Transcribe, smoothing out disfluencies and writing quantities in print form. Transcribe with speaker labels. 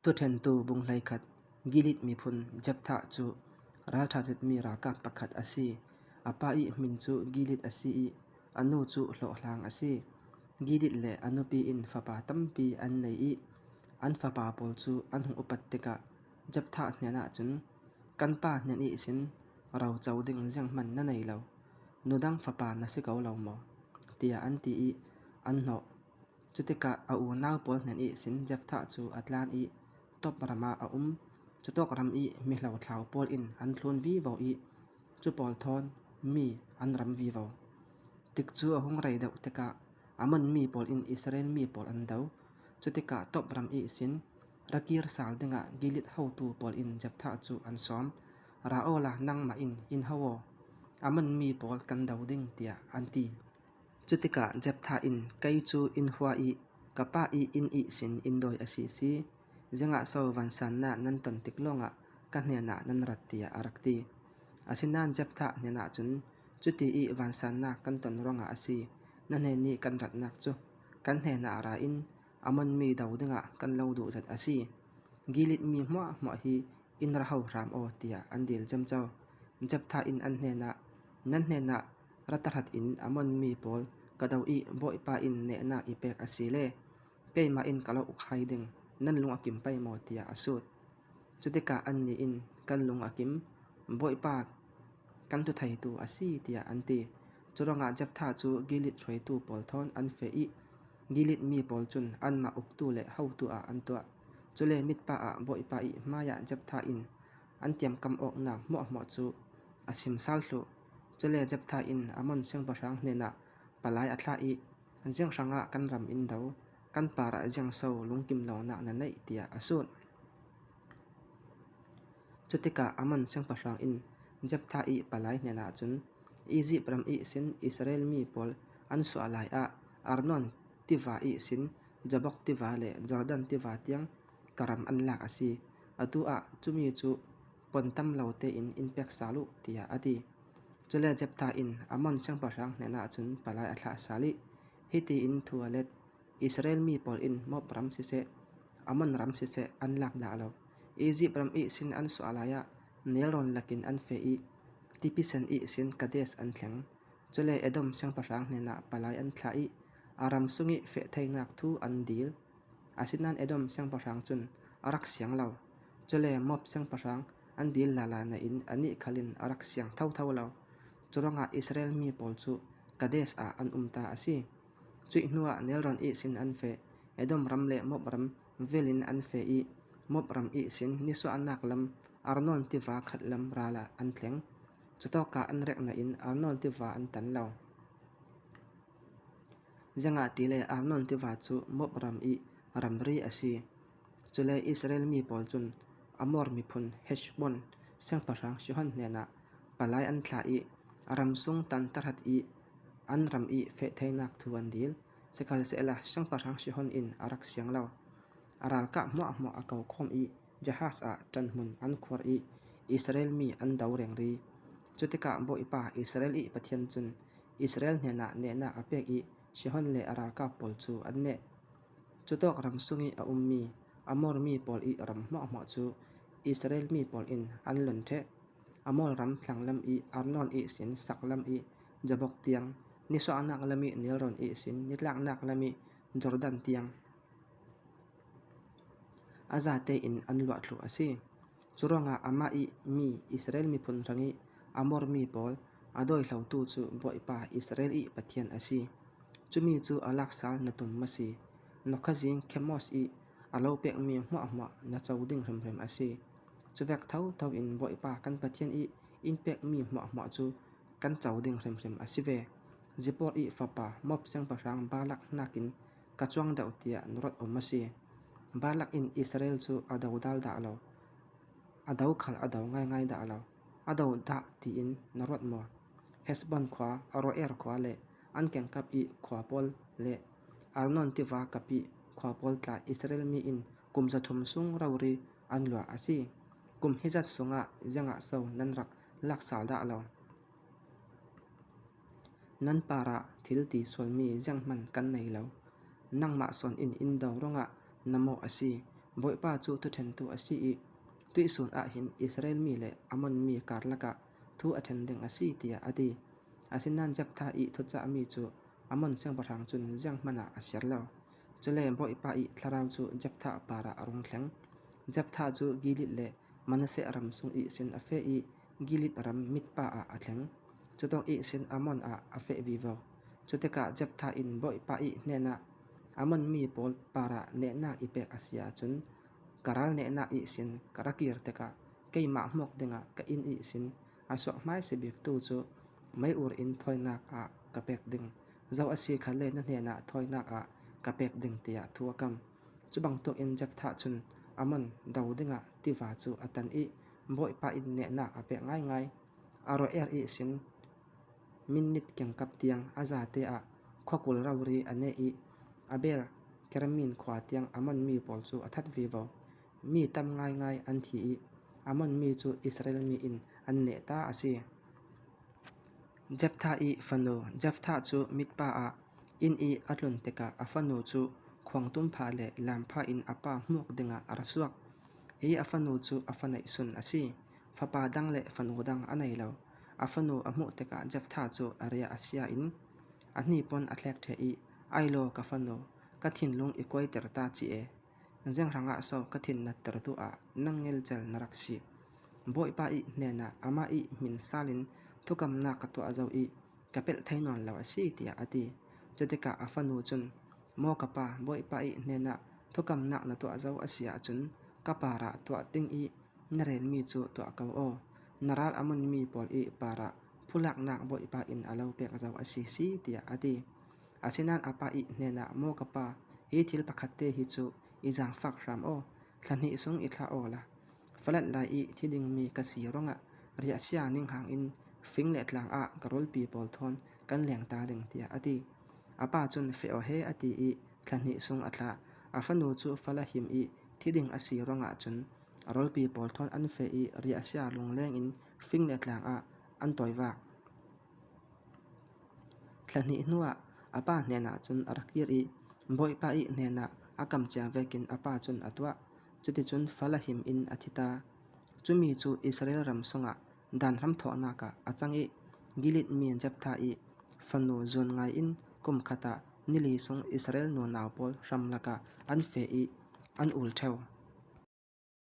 Speaker 1: Thuṭhentu bung hleikhat Gilead miphun Jephthah cu ralṭha zetmi ralkap pakhat a si. A pa i min cu Gilead a si i a nu cu hlawhhlang a si. Gilead le a nupi in fapa tampi an nei i an fapa pawl cu an hung upat tikah Jephthah hnenah cun, Kan pa hnen ihsin ro co ding zeihmanh na nei lo. Nu dang fapa na si ko lo maw? tiah an ti i an hnawh. Cutikah a unau pawl hnen ihsin Jephthah cu a tlan i Tob ram ah a um. Cutawk ram i mihlothlau pawl in an thlun vivo i cu pawl thawn mi an ram vivo. Tik cu a hung rei deuh tikah Ammon mi pawl in Israel mi pawl an do. Cutikah Tob ram ihsin ra kir sal dingah Gilead hotu pawl in Jephthah cu an sawm. Ra aw la nangmah in in ho aw. Ammon mi pawl kan do ding tiah an ti. Cutikah Jephthah in kei cu inn hua i ka pa i inn ihsin inn dawi a si si, zingah so vansannak nan ton tik lawngah ka hnenah nan rat tiah a rak ti. Asinain Jephthah hnenah cun cuti i vansannak kan ton ruangah a si, na hnen i kan ratnak cu kan hnenah ra in Ammon mi do dingah kan lo duh zat a si. Gilead mi hmuahhmuah hi inn ra ho hram aw tiah an dil camco. Jephthah in an hnenah, Nan hnenah Ratahrat in Ammon mi pawl ka do i Bawipa in nehnak i pek a si le keimah in ka lo uk hai ding nan lung a kim pei maw tiah a sut. Cutikah annih in kan lung a kim, Bawipa kan thutheitu a si tiah an ti. Curuangah Jephthah cu Gilead hruaitu pawl thawn an feh i Gilead mi pawl cun anmah uktu le hotu ah an tuah. Cule Mizpah ah Bawipa i hmaiah Jephthah in an tiamkam awknak hmuahhmuah cu a sim sal thlu. Cule Jephthah in Ammon siangpahrang hnenah palai a thlah i zianghrang ah kan ram in do, kan par ah ziangso lungkim lonak na neih tiah a sut. Cutikah Ammon siangpahrang in Jephthah i palai hnenah cun Izipt ram ihsin Israel mi pawl an suah lai ah Arnon tiva ihsin Jabbok tiva le Jordan tiva tiang ka ram an lak a si. Atu ah cumi cu pon tam lo tein in pek sal u, tiah a ti. Cule Jephthah in Ammon siangpahrang hnenah cun palai a thlah sal i hiti in thu a let, Israel mi pawl in Moab ram siseh, Ammon ram siseh an lak dah lo. Izipt ram ihsin an suah lai ah nelrawn lakin an feh i tipi sen ihsin Kadesh an thleng. Cule Edom siangpahrang hnenah palai an thlah i a ram sung i fehtheinak thu an dil. Asinain Edom siangpahrang cun a rak siang lo. Cule Moab siangpahrang an dil lala nain anih khal in a rak siang thotho lo. Curuangah Israel mi pawl cu Kadesh ah an um ta a si. Cuih hnuah nelrawn ihsin an feh, Edom ram le Moab ram vel in an feh i Moab ram ihsin nisuahnak lam Arnon tiva khat lam ral ah an tleng. Cutawk ah an rek nain Arnon tiva an tan lo. Ziangah ti le Arnon tiva cu Moab ram i ramri a si. Cule Israel mi pawl cun Amor miphun Heshbon siangpahrang Sihon hnenah palai an thlah i a ram sung tantarat i an ram i fehtheinak thu an dil. Sihmanhsehlaw siangpahrang Sihon in a rak siang lo. A ralkap hmuahhmuah a ko khawm i Jahaz ah ṭanhmun an khuar i Israel mi an do rengri. Cutikah Bawipa Israel i Pathian cun Israel hnenah nehnak a pek i Sihon le a ralkap pawl cu an neh. Cutawk ram sung i a ummi Amor mi pawl i ram hmuahhmuah cu Israel mi pawl in an lon ṭheh. Amor ram thlanglam i Arnon ihsin saklam i Jabbok tiang, nisuahnak lam i nelrawn ihsin nitlaknak lam i Jordan tiang. A zate in an luahthlu a si. Curuangah amah i mi Israel miphun hrang i Amor mi pawl a dawihlotu cu Bawipa Israel i Pathian a si. Cumi cu a laksal na tum ma si? Na khuazing Khemos i a lo pekmi hmuahhmuah na co ding hrimhrim a si. Cuvek thotho in Bawipa kan Pathian i inn pekmi hmuahhmuah cu kan co ding hrimhrim a si ve. Zippor i fapa Moab siangpahrang Balak nakin ka cuang deuh tiah na ruat awm a si. Balak in Israel cu a dodal dah lo, a dokhal a do ngaingai dah lo, a do dah tiin na ruat maw? Heshbon khua, Aroer khua le an kengkap i khua pawl le Arnon tiva kap i khua pawl tla Israel mi in kum 300 sung rori an luah a si. Kum hi zat sungah ziangah so nan rak laksal dah lo? Nan par ah thil ti sualmi zeihmanh kan nei lo. Nangmah sawn in inn do ruangah na mawh a si. Bawipa cu thuṭhentu a si i tuihsun ah hin Israel mi le Ammon mi karlak ah thu a ṭhen ding a si, tiah a ti. Asinain Jefthah i thucahmi cu Ammon siangpahrang cun zeihmanh ah a ser lo. Cule Bawipa i thlarau cu Jefthah par ah a rung thleng. Jefthah cu Gilead le Manasseh ram sung ihsin a feh i Gilead ram Mizpah ah a thleng. Cutawk ihsin Ammon ah a feh vivo. Cu tikah Jefthah in Bawipa i hnenah Ammon mi pawl parah nehnak i pek a si ahcun ka ral nehnak ihsin ka ra kir tikah keimah hmuak dingah ka inn ihsin a suak hmaisa biktu cu meiur in thawinak ah ka pek ding. Zo a si kha le na hnenah thawinak ah ka pek ding tiah thu a kam. Cu bantukin Jefthah cun Ammon do dingah tiva cu a tan i Bawipa in nehnak a pek ngaingai. Aroer ihsin minit kengkap tiang a zate ah khuakul rori a neh i Abel Keramin khua tiang Ammon mi pawl cu a that vivo. Mi tam ngaingai an thi i Ammon mi cu Israel mi in an neh ta a si. Jefthah i fanu Jefthah cu Mizpah ah inn i a tlun tikah a fanu cu khuangtum phah le lamphah in a pa hmuak dingah a ra suak. Hi a fanu cu a fa neihsun a si. Fapa dang le fanu dang a nei lo. A fanu a hmuh tikah Jefthah cu a ria a sia in a hnipuan a thlek ṭheh i, Ai law ka fanu, ka thinlung i kuaiter ta ci ee. Zengrang ah so ka thin nattertu ah nang ngelcel na rak si. Bawipa i hnenah amah i min sal in thukamnak ka tuah zau i ka pelh thai nawn lo a si tiah a ti. Cutikah a fanu cun, Maw ka pa, Bawipa i hnenah thukamnak na tuah zau a si ahcun ka par ah tuah ding i na relmi cu tuah ko aw. Na ral a munmi pawl i par ah phulaknak Bawipa in a lo pek zau a si si tiah a ti. Asinain a pa i hnenah, Maw ka pa, hi thil pakhat te hi cu i zaangfak hram aw, thla hnih sung i thlah aw la. Falat lai i thi dingmi ka si ruangah riahsia ninghang in fing le tlang ah ka rawlpi pawl thawn kan leng ta ding tiah a ti. A pa cun feh aw he a ti i thla hnih sung a thlah. A fanu cu fal a him i thi ding a si ruangah cun a rawlpi pawl thawn an feh i riahsia lungleng in fing le tlang ah an tawivak. Thla hnih hnuah a pa hnenah cun a ra kir i Bawipa i hnenah a kam cia vekin a pa cun a tuah. Cuticun fal a him in a thi ta. Cu mi cu Israel ram sungah dan hramthawknak ah a cang i Gilead mi Jephthah i fanu zuan ngaiin kum khat ah nili sung Israel nunau pawl hram lakah an feh i an ul ṭheo.